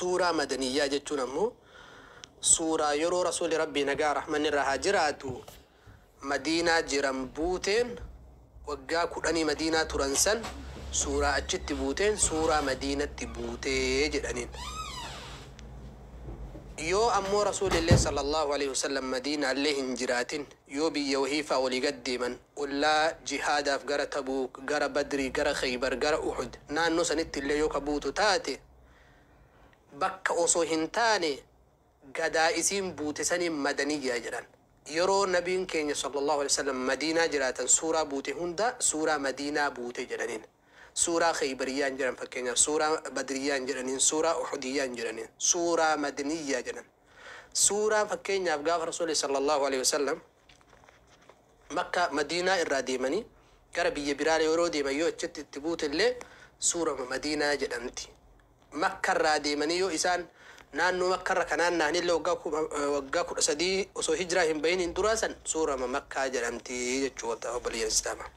Suuraa madaniyyaa jechuun ammoo suuraa yeroo Rasuulli Rabbii nagaa rahmanni irraa haa jiraatu Madiinaa jiran buuteen, waggaa 10 Madiinaa turan san suuraa achitti buuteen suuraa Madiinatti buutee jedhaniin. Yoo ammoo Rasuulillee sallallaahu aleyhi wasallam Madiinaallee hin jiraatin, yoo biyya wahii faa olii gad deeman, ollaa jihaadaaf gara Tabuuk, gara Badri, gara Kheybar, gara Uhud, naannoo sanittillee yoo ka buutu taate, bakka osoo hin taane gadaa isiin buute saniin madaniyyaa jedhan. Yeroo Nabiin keenya sallallaahu aleyhi wasallam Madiinaa jiraatan suuraa buute hunda suuraa Madiinaa buute jedhaniin. Suuraa Kheybariyyaa hin jedhan fakkeenyaaf, suuraa Badriyyaa hin jedhaniin, suuraa Uhudiyyaa hin jedhaniin. Suuraa Madaniyyaa jedhan. Suuraa fakkeenyaaf gaafa Rasuulli sallallaahu aleyhi wasallam Makkaa, Madiinaa irraa deemanii gara biyya biraa yeroo deeman yoo achitti itti buute illee suurama Madiinaa jedhamti. Makkarraa deemanii yoo isaan naannoo Makkarra ka naanna'anillee waggaa 13 osoo hijraa hin bahiniin duraa san suurama Makkaa jedhamti jechuu obboleeyyan Islaamaa.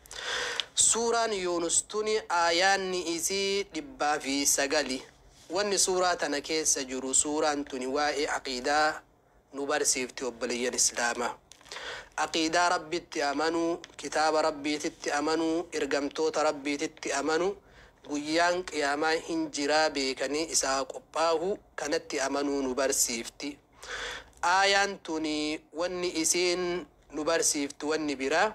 Suuraan Yuunus tuni aayaanni isii 109. Wanni suuraa tana keessa jiru suuraan tuni waa'ee aqiidaa nu barsiifti obboleeyyan Islaamaa. Aqiidaa Rabbitti amanuu, kitaaba Rabbiititti amanuu, ergamtoota Rabbiititti amanu, guyyaan qiyaamaa hin jiraa beekanii isaa qophaahuu, kanatti amanuu nu barsiifti. Aayaan tuni wanni isiin nu barsiiftu wanni biraa,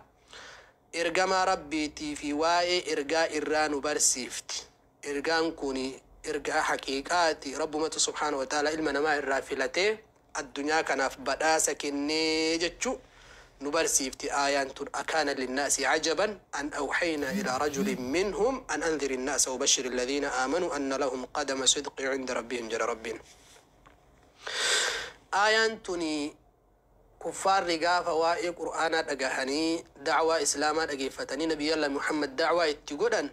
ergamaa Rabbiitii fi waa'ee ergaa irraa nu barsiifti. Ergaan kuni ergaa haqiiqaati, Rabbumatu subhaanahu wa ta'aalaa ilma namaa irraa filatee addunyaa kanaaf badhaasa kennee jechu nu barsiifti aayaan tun akaana linnaasi cajaban an awhaynaa ilaa rajulin minhum an andhiri nnaasa wabashiri alladhiina aamanuu anna lahum qadama sidqi cinda rabbihim jedha Rabbiin. Aayaan tuni kuffaarri gaafa waa'ee qur'aanaa dhagahanii da'waa islaamaa dhageeffatanii nabiyyallah Muhammad da'waa itti godhan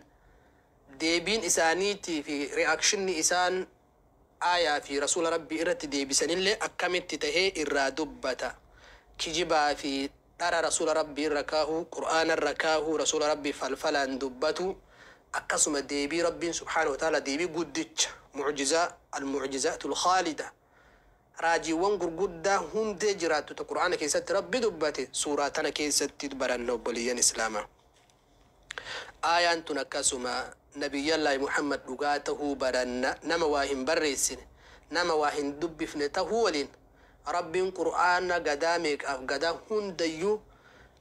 deebiin isaaniitii fi reakshinni isaan Aayaa fi Rasuula Rabbii irratti deebisanillee akkamitti tahee irraa dubbata. Kijibaa fi dhara Rasuula Rabbii irra kaahuu, Qur'aana irra kaahuu, Rasuula Rabbii falfalaan dubbatuu, akkasuma deebii Rabbiin subhaanahu wa ta'aalaa deebii guddicha, mu'jizaa, al-mu'jizaatul khaalida, raajiiwwan gurguddaa hundee jiraattu ta Qur'aana keessatti Rabbi dubbate suuraa tana keessatti baranna obboleeyyan Islaamaa. Aayaan tun akkasuma Nabiyyallaahi Muhammad dhugaa tahuu baranna, nama waa hin barreessine, nama waa hin dubbifne tahuu waliin Rabbiin Qur'aana gadaa meeqaaf gadaa hundayyuu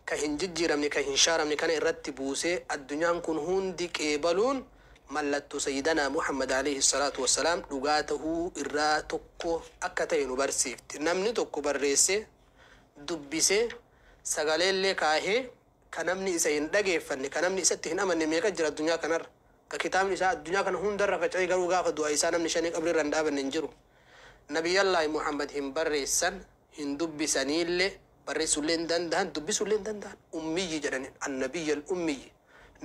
ka hin jijjiiramne ka hin shaaramne kana irratti buusee addunyaan kun hundi qeebaluun mallatto Sayyidanaa Muhammad aleyhi salaatu wassalaam dhugaa tahuu irraa tokko akka tahe nu barsiifti. Namni tokko barreessee, dubbisee, sagaleellee kaahee ka namni isa hin dhageeffanne, ka namni isatti hin amanne meeqa jira addunyaa kanarra? Ka kitaabni isaa addunyaa kana hundarra faca'ee garuu gaafa du'a isaa namni shanii qabrii irra hin dhaabanne hin jiru. Nabiyyallaahi Muhammad hin barreessan, hin dubbisaniille, barreessuullee hin dandahan, dubbisuullee hin dandahan. Ummiyyi jedhaniin. Annabiyyal ummiyyi.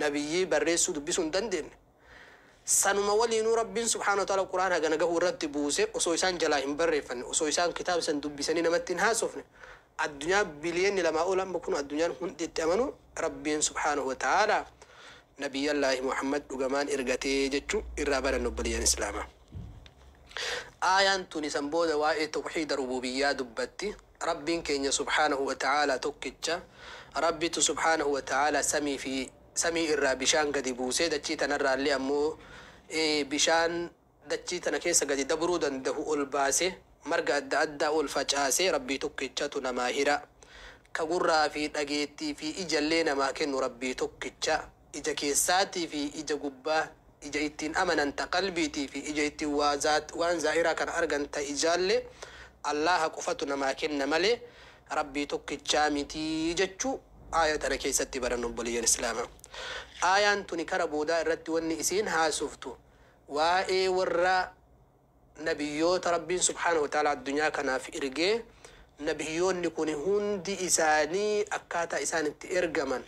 Nabiyyii barreessuu dubbisuu hin dandeenne. Sanuma waliinuu Rabbiin subhaanahu wa ta'aala Qur'aana hagana gahu irratti buuse osoo isaan jalaa hin barreeffanne, osoo isaan kitaaba san dubbisanii namatti hin haasofne, addunyaa biliyeenni lamaa ol amma kunoo addunyaan hundi itti amanu Rabbiin subhaanahu wa ta'aalaa Nabiyyallaahi Muhammad dhugamaan ergatee jechuu irraa baranna obboleeyyan Islaamaa. Aayaan tuni san booda waa'ee tawhiida rubuubiyyaa dubbatti. Rabbiin keenya subhaanahu wa ta'aalaa tokkicha. Rabbitu subhaanahu wa ta'aalaa samii fi samii irraa bishaan gadi buusee dachii tanarraallee ammoo bishaan dachii tana keessa gadi dabruu dandahu ol baase, marga adda addaa ol facaasee Rabbii tokkichatu namaa hira. Ka gurraa fi dhageettii fi ijallee namaa kennu Rabbii tokkicha. Ija keessaatii fi ija gubbaa, ija ittiin amanan ta qalbiitii fi ija ittiin waa zaat waan zaahiraa kana argan ta ijaallee Allaaha qofatu namaa kenna malee Rabbii tokkichaa miti jechuu aaya tana keessatti baranna obboleeyyan Islaamaa. Aayaan tuni kara boodaa irratti wanni isiin haasoftu waa'ee warra nabiyyoota Rabbiin subhaanahu wa ta'aalaa addunyaa kanaaf ergee, nabiyyoonni kuni hundi isaanii akkaataa isaan itti ergaman,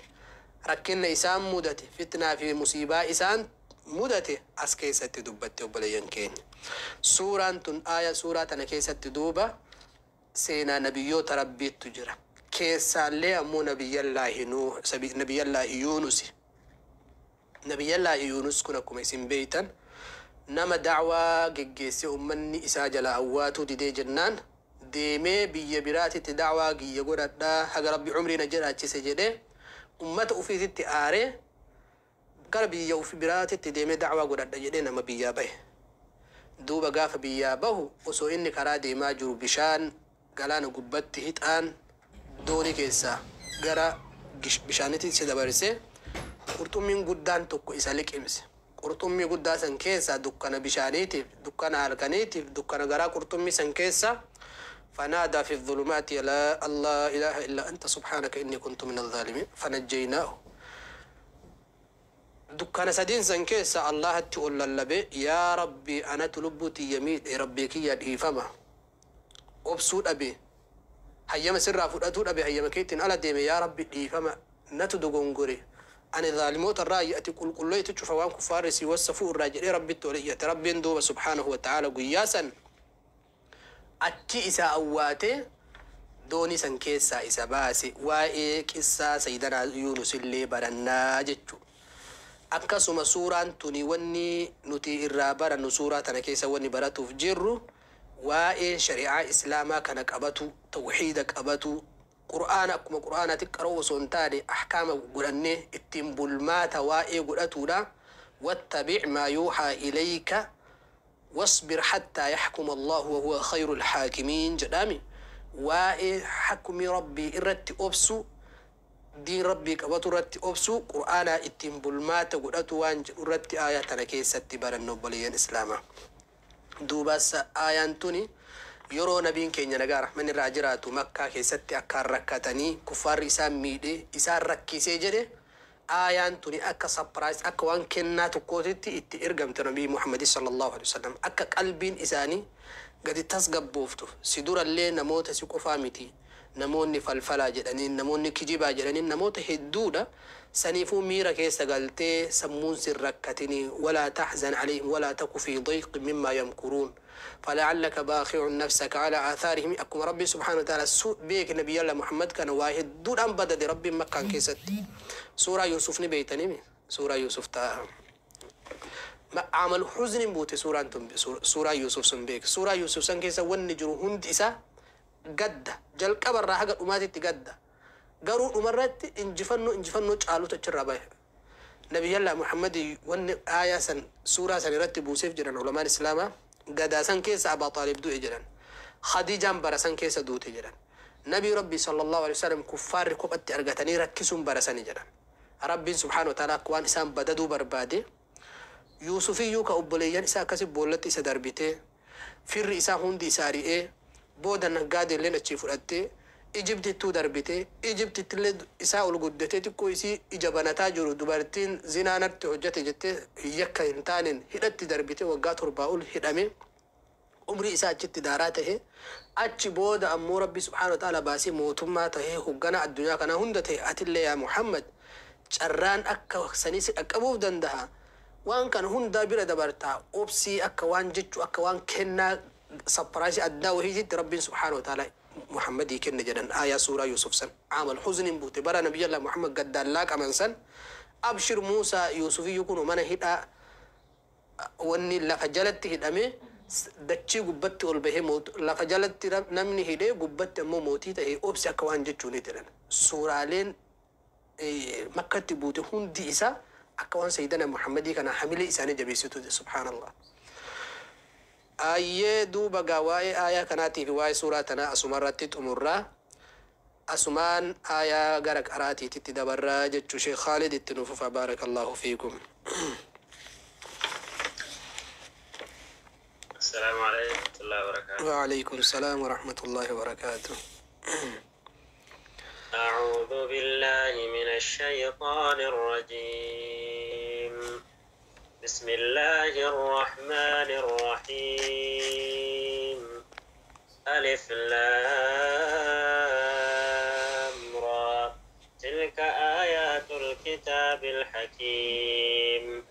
rakkinna isaan mudate, fitnaa fi musiibaa isaan mudate as keessatti dubbatti obboleeyyan keenya. Suuraan tun aaya suuraa tana keessatti duuba seenaa nabiyyoota Rabbiittu jira. Keessaallee ammoo nabiyyallaahi Nuuh, nabiyyallaahi Yuunusi. Nabiyyallaahi Yuunus kun akkuma isin beeytan Nama da'waa geggeesse ummanni isaa jala awwaatuu didee jennaan deemee biyya biraatitti da'waa giyya godhadhaa haga Rabbi umrii na jiraachise jedhee ummata ufiititti aaree gara biyya ufi biraatitti deemee da'waa godhadha jedhee nama biyyaa bahe. Duuba gaafa biyyaa bahu osoo inni karaa deemaa jiru bishaan galaana gubbatti hixaan doonii keessaa gara bishaanitti isa dabarse, qurxummiin guddaan tokko isa liqimse. Qurxummii guddaa san keessa dukkana bishaaniitiif, dukkana halkaniitiif, dukkana garaa qurxummii san keessa فنادى في الظلمات لا الله إله إلا أنت سبحانك إني كنت من الظالمين فنجيناه. Dukkana sadiin san keessa Allahatti ol lallabe, yaa Rabbi, anatu lubbuu tiyya miidhe, Rabbii kiyya dhiifama, obsuu dhabe, hayyama sirraa fudhatuu dhabe, hayyama keettiin ala deeme, yaa Rabbi dhiifama, natu dogongore, ani zaalimoota irraa, ati qulqulleetu cufa waan kuffaarri si wassafuu irraa jedhee Rabbitti ol iyyate. Rabbiin duuba subhaanahu wa ta'aala guyyaa san achi isa awwaate, doonii san keessaa isa baase. Waa'ee qissaa Sayyidanaa Yuunus illee barannaa jechu. Akkasuma suuraan tuni wanni nuti irraa barannu, suuraa tana keessa wanni baratuuf jirru, waa'ee shari'aa Islaamaa kana qabatu, tawxiida qabatu, Qur'aana akkuma Qur'aanaatti qara'uu osoo hin taane ahkaama godhannee ittiin bulmaata waa'ee godhatuudha. واتبع ما يوحى إليك واصبر حتى يحكم الله وهو خير الحاكمين jedhami. Waa'ee hakumi Rabbii irratti obsu, diin Rabbii qabatu irratti obsu, Qur'aanaa ittiin bulmaata godhatu waan jedhu irratti aayaa tana keessatti baranna, obboleeyyan Islaamaa. Duubaas aayaan tuni yeroo nabiin keenya nagaa rahman irraa jiraatu Makkaa keessatti akkaan rakkatanii kuffaarri isaan miidhee isaan rakkisee jedhe, aayaan tuni akka surprise, akka waan kennaa tokkootitti itti ergamte Nabii Muhammad sallallahu alaihi wasallam, akka qalbiin isaanii gadi tasgabbooftu. Si durallee namoota si qofaa miti, namoonni falfalaa jedhaniin, namoonni kijibaa jedhaniin, namoota hedduudha. Saniifuu miira keessa galtee sammuun sin rakkatinii, ولا تحزن عليهم ولا تك في ضيق مما يمكرون فلعلك باخع نفسك على آثارهم. Akkuma Rabbi subhaanahu wa ta'ala beek Nabiyyalla Muhammad kana waa hedduudhaan badade Rabbiin Makkaan keessatti. Suuraa Yuusuf ni beeytanimi, suuraa Yuusuf ta'a عام الحزن buute suuraan tun. Suuraa Yuusuf sun beek, suuraa Yuusuf san keessa wanni jiru hundi isaa gadda, jalqabarraa haga dhumaatitti gadda, garuu dhumarratti injifannoo, injifannoo caalutu achirraa bahe. Nabiyyallaa Muhammad wanni aayaa san suuraa san irratti buuseef jedhan ulamaan Islaamaa, gadaa san keessa Abaa Xaalib du'e jedhan, Khadiijaan bara san keessa duute jedhan, Nabii Rabbi sallallahu alaihi wasallam kuffaarri kophatti argatanii rakkisuun bara sani jedhan. Rabbiin subhaanahu wa ta'ala akka waan isaan badaduu barbaade, Yuusufiyyuu ka obboleeyyan isaa akkasi boollatti isa darbitee, firri isaa hundi isaa ri'ee, booda naggaade illeen achii fudhattee Ijibtittuu darbitee, Ijibtittillee isaa ol guddatee xiqqoo isii ija banataa jiru dubartiin zinaa natti hojjete jettee yakka hin taaneen hidhatti darbitee, waggaa 7 ol hidhame, umrii isaa achitti daaraa tahe. Achi booda ammoo Rabbi subhaanahu wa ta'ala baasee mootummaa tahee hoggana addunyaa kanaa hunda tahe. Atillee yaa Muhammad carraan akka sanii si dhaqqabuuf danda'a, waan kana hundaa bira dabartaa obsii, akka waan jechu akka waan kennaa surprise addaa wahiititti Rabbiin subhaanahu wa ta'ala Muhammadii kenne jedhan. Aayaa suuraa Yuusuf san عام الحزن buute, bara Nabiyyallah Muhammad gaddaan laaqaman san. Abshir Muusaa, Yuusufiyyuu kun mana hidhaa wanni lafa jalatti hidhame dachii gubbatti ol bahee, lafa jalatti namni hidhee gubbatti ammoo mootii ta'e, obsi akka waan jechuuni jedhan. Suuraaleen Makkatti buute hundi isaa akka waan Sayyidana Muhammadii kana hamilee isaanii jabeessitu, subhaanallah. Ayyee, duuba gaa waa'ee aayaa kanaatii fi waa'ee suuraa tanaa asumarratti xumurraa, asumaan aayaa gara qaraatiititti dabarraa jechuu. Sheekh Khaalid itti nuuf fufa, baarakallahu fiikum. السلام عليكم ورحمة الله وبركاته. وعليكم السلام ورحمة الله وبركاته. أعوذ بالله من الشيطان الرجيم. بسم الله الرحمن الرحيم. ألف لام را. تلك آيات الكتاب الحكيم.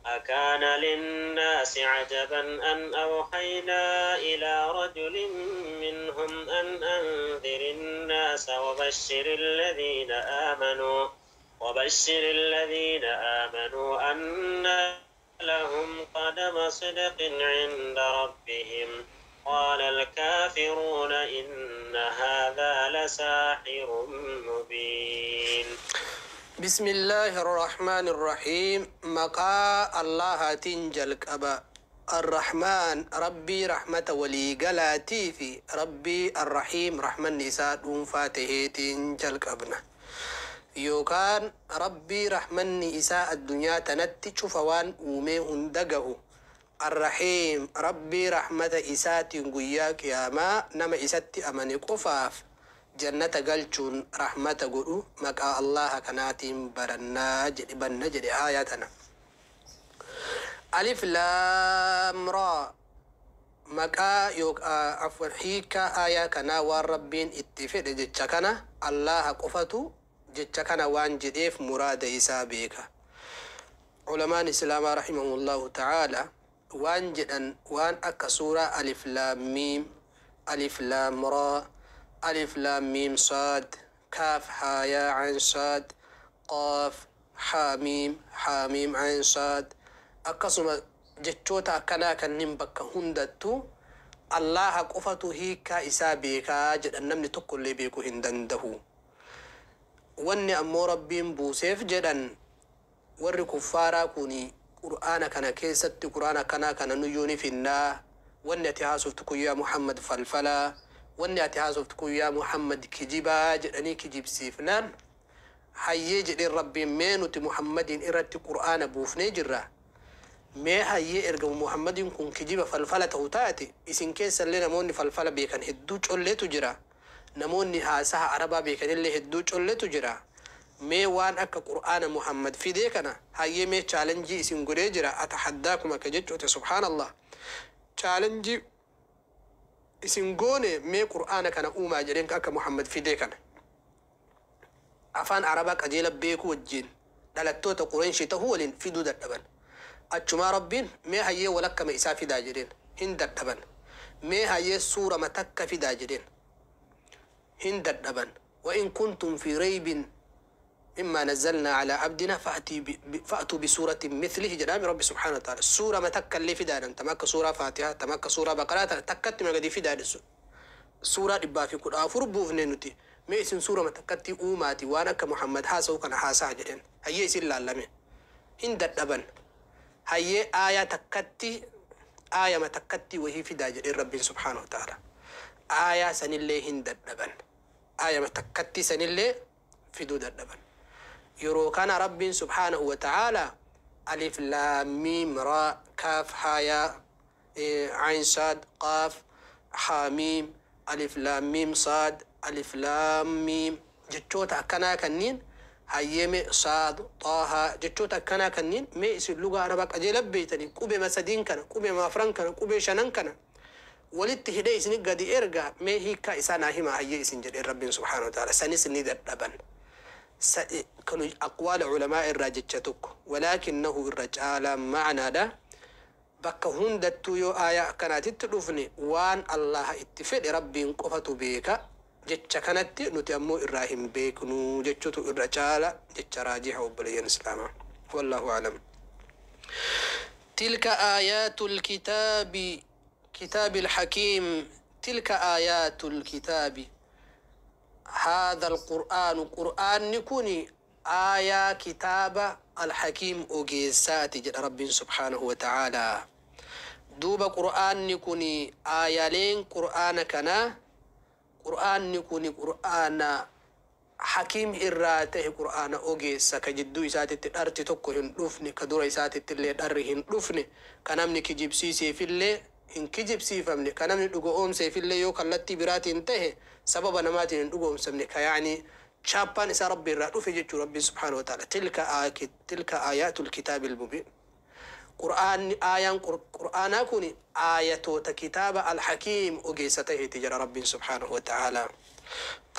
أكان للناس عجبا أن أوحينا إلى رجل منهم أن أنذر الناس وبشر الذين آمنوا أن لهم قدم صدق عند ربهم. قال الكافرون إن هذا لساحر مبين. بسم الله الرحمن الرحيم. Maqaa Allahaatiin jalqaba. الرحمن rabbii rahmata walii galaatii fi rabbii الرحيم rahmanni isaa dhuunfaa taheetiin jalqabna. Yookaan rabbii rahmanni isaa addunyaa tanatti cufa waan uumee hunda gahu. الرحيم rabbii rahmata isaatiin guyyaa qiyaamaa nama isatti amane qofaaf jannata galchuun rahmata godhu maqaa Allaha kanaatiin barannaa jedhe, banna jedhe aayaa tana. Alif laam raa. Maqaa yookaan, afwan, hiika aayaa kanaa waan rabbiin itti fedhe jecha kana Allaha qofatu jecha kana waan jedheef muraada isaa beeka. Ulamaan islaamaa rahimahullahu ta'ala waan jedhan, waan akka suuraa alif laam miim, alif laam raa, alif laam miim saad, kaaf haa yaa cayn saad, qaaf haa miim, haa miim cayn saad, akkasuma jechoota akkanaa kanneen bakka hundattuu Allaha qofatu hiikaa isaa beekaa jedhan, namni tokkollee beekuu hin dandahu. Wanni ammoo rabbiin buuseef jedhan, warri kuffaaraa kun qur'aana kana keessatti qur'aana akkanaa kana nuyyuu ni finnaa, wanni ati haasoftu kun yaa Muhammad falfalaa, wanni ati haasoftu kun yaa Muhammad kijibaa jedhanii kijibsiifnaan, hayyee jedheen rabbiin, mee nuti Muhammadiin irratti qur'aana buufnee jirra, mee hayyee ergama Muhammadiin kun kijiba falfala ta'u taate, isin keessallee namoonni falfala beekan hedduu colleetu jira, namoonni haasaha arabaa beekanillee hedduu colleetu jira, mee waan akka qur'aana Muhammad fidee kana hayyee mee challenge isin godhee jira, أتحداكم akka jechuute, subhaanallah, challenge isin goone, mee qur'aana kana uumaa jedheen akka Muhammad fidee kana. Afaan arabaa qajeela beekuu wajjin dhalattoota Qureeshii tahuu waliin fiduu dadhaban. Achumaa rabbiin mee hayyee walakkama isaa fidaa jedheen, hin dadhaban. Mee hayyee suurama takka fidaa jedheen, hin dadhaban. وإن كنتم في ريب مما نزلنا على عبدنا فأتوا بسورة مثله jedhaami rabbi سبحانه وتعالى. Suurama takka illee fidaadhan, tam akka suuraa Faatihaa, tam akka suuraa Baqaraa tana takkatti magadi fidaadhan. Suuraa 114 buufne nuti, mee isin suurama takkatti uumaati waan akka Muhammad haasa'u kana haasa'a jedheen. Hayyee isin laallame, hin dadhaban. Hayyee aayaa takkatti, aayama takkatti wahii fidaa jedheen rabbiin سبحانه وتعالى. Aayaa sanillee hin dadhaban, aayama takkatti sanillee fiduu dadhaban. Yeroo kana rabbiin سبحانه وتعالى alif laam miim raa kaaf haa yaa cayn saad qaaf haa miim alif laam miim saad alif laam miim jechoota akkanaa kanniin, hayyeme saad xaahaa jechoota akkanaa kanniin, mee isin lugaa arabaa qajeela beeytanii qubema sadiin kana, qubema afran kana, qubee shanan kana walitti hidhee isin gadi erga, mee hiikkaa isaa naa himaa hayyee isin jedheen rabbiin سبحانه وتعالى. Sanis ni dadhaban. Kan aqwaala culamaa irraa jecha tokko, ولكنه irra caalaa macnaadha bakka hundattuu yoo aayaa akkanaatitti dhufne waan Allaha itti fedhe rabbiin qofatu beeka jecha kanatti, nuti ammoo irraa hin beeknu jechuutu irra caala jecha raajiha, obboleeyyan islaamaa. والله أعلم. تلك آيات الكتاب كتاب الحكيم. تلك آيات الكتاب، هذا القرآن قرآن كوني آية كتاب الحكيم ogeessaati jedha rabbiin سبحانه وتعالى. Duuba qur'aanni kuni aayaleen qur'aana kana, qur'aanni kuni qur'aana hakiim irraa ta'e, qur'aana ogeessa ka jidduu isaatitti dharti tokko hin dhufne, ka dura isaatitti illee dharri hin dhufne, ka namni kijibsiiseefillee hin kijibsiifamne, ka namni dhugoomseefillee yoo kallattii biraatiin ta'e sababa namaatiin hin dhugoomsamne, ka yaani chaappaan isaa rabbi irraa dhufe jechuu rabbiin سبحانه وتعالى. تلك آيات الكتاب المبين. Qur'aanni aayaan qur'aanaa kun aayatoota kitaaba alhakiim ogeessa ta'eeti jira rabbiin سبحانه وتعالى.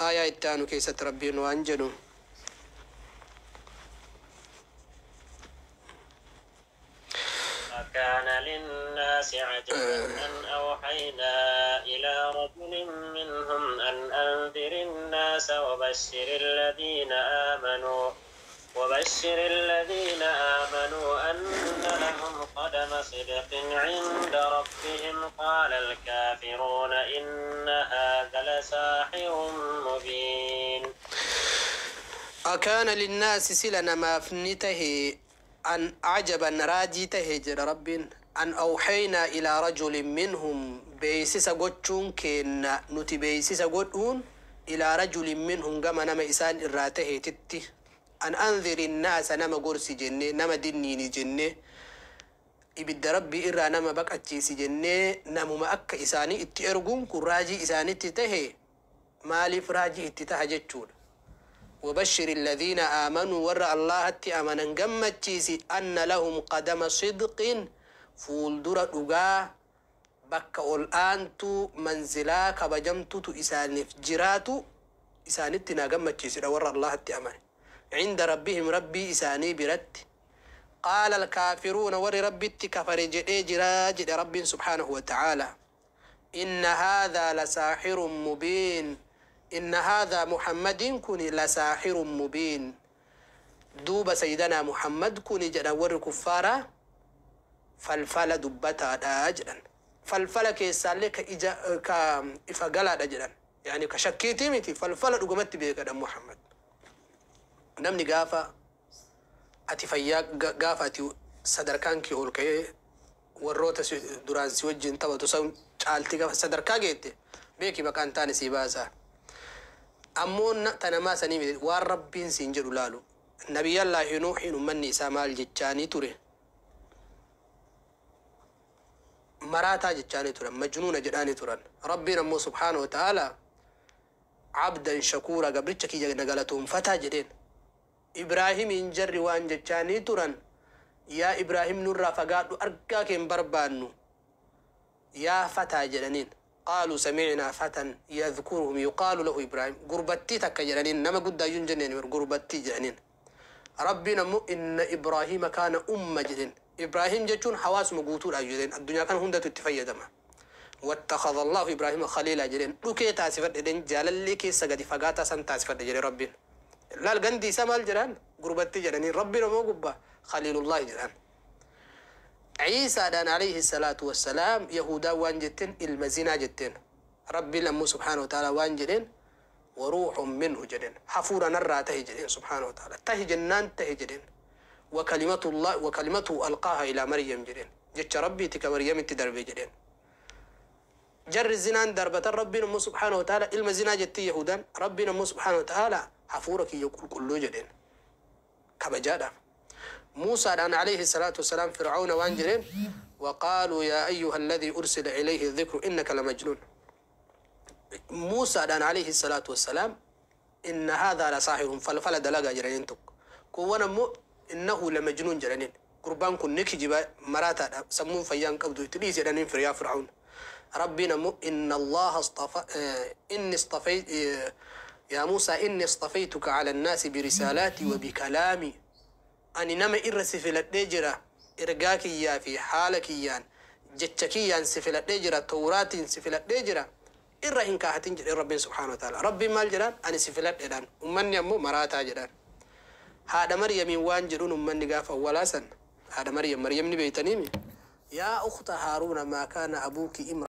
Aayaa itti aanu keessatti rabbiin waan jedhu: أكان للناس عجبا أن أوحينا إلى رجل منهم أن أنذر الناس وبشر الذين آمنوا. وبشر الذين آمنوا أن لهم قدم صدق عند ربهم. قال الكافرون إن هذا لساحر مبين. أكان للناس سلنا ما فنته أن عجبا راجيته جل رب أن أوحينا إلى رجل منهم بيسس قتشون كن نتي بيسس قتشون إلى رجل منهم كما نما إسان إراته تتي أن أنذر الناس نما قرسي جنة نما دنيني جنة إبد ربي إرى نما بك أتشيسي جنة نمو ما أك إساني اتئرقون كراجي إساني تتهي مالي فراجي اتتهجتشون. وبشر الذين آمنوا ور الله أمنا قمتشيسي أن لهم قدم صدق فولدر دقا بك الآنتو منزلا كبجمتو تو إساني فجراتو إساني اتنا قمتشيسي ور الله أمنا عند ربهم ربي إساني برت. قال الكافرون ور ربي اتكفر جراج رب سبحانه وتعالى إن هذا لساحر مبين. إن هذا محمد كن لساحر مبين. دوب سيدنا محمد كن جدور كفارة فالفل دبتا أجرا فالفل كيسالك إجا كإفقلا أجرا يعني كشكيتي متي فالفل رقمت بيك محمد. نمني قافة أتفيا قافة أتي صدركان كي أولكي والروت دران سوجين تبى تسوي شالتي قافة صدركا جيتي بيكي مكان تاني سيبازا. أمون تنما سنيم والربين سنجر لالو نبي الله نوح من سامال جتاني توري مراتا جتاني توري مجنون جتاني توري ربنا مو سبحانه وتعالى عبدا شكورا قبلتك كي نقلتهم فتا جدين إبراهيم إنجر وان جتاني تورن يا إبراهيم نور فقالوا أرقاك بربانو يا فتا جدنين. قالوا سمعنا فتى يذكرهم يقال له إبراهيم قربتي تكجرنين نما قد ينجنين قربتي جنين. ربنا إن إبراهيم كان أمة جدين إبراهيم جتون حواس مقوتور أجدين الدنيا كان هندة تتفيدما واتخذ الله إبراهيم خليلا جدين لكي تاسفر جدين جلال لكي سجد فقاتا سن تاسفر جدين ربنا لا الجندي سمال جران قربتي جنين ربنا مو قبة خليل الله جران. عيسى دان عليه الصلاة والسلام يهودا وانجتين المزينة جتين ربي لمو سبحانه وتعالى وانجتين وروح منه جدين حفورا نرى تهجدين سبحانه وتعالى تهجنان تهجدين وكلمة الله وكلمته ألقاها إلى مريم جدين جت ربي تك مريم تدربي جدين جر الزنان دربة ربي لمو سبحانه وتعالى المزينة جتي يهودا ربي لمو سبحانه وتعالى حفورك يقول كله جدين كبجادة. موسى عليه الصلاة والسلام فرعون وانجلين وقالوا يا أيها الذي أرسل إليه الذكر إنك لمجنون. موسى عليه الصلاة والسلام إن هذا لساحر فلفل دلقا جرانين تك كوانا مو إنه لمجنون جرانين قربان كن نكي جبا مراتا سمون فيان قبضو تليس جرانين فريا فرعون. ربنا مو إن الله اصطفى إني اصطفيت يا موسى إني اصطفيتك على الناس برسالاتي وبكلامي. أني نما إرسي في الدجرة إرجاكي يا في حالك يان جتكي يان سفل الدجرة توراتين سفل الدجرة إرهن كاهتين جل ربي سبحانه وتعالى ربي مال جلان أني سفل الدجران ومن يمو مراتا جلان هذا مريم وان جلون ومن نقاف أولا سن هذا مريم مريم نبي تنيمي يا أخت هارون ما كان أبوك امرأ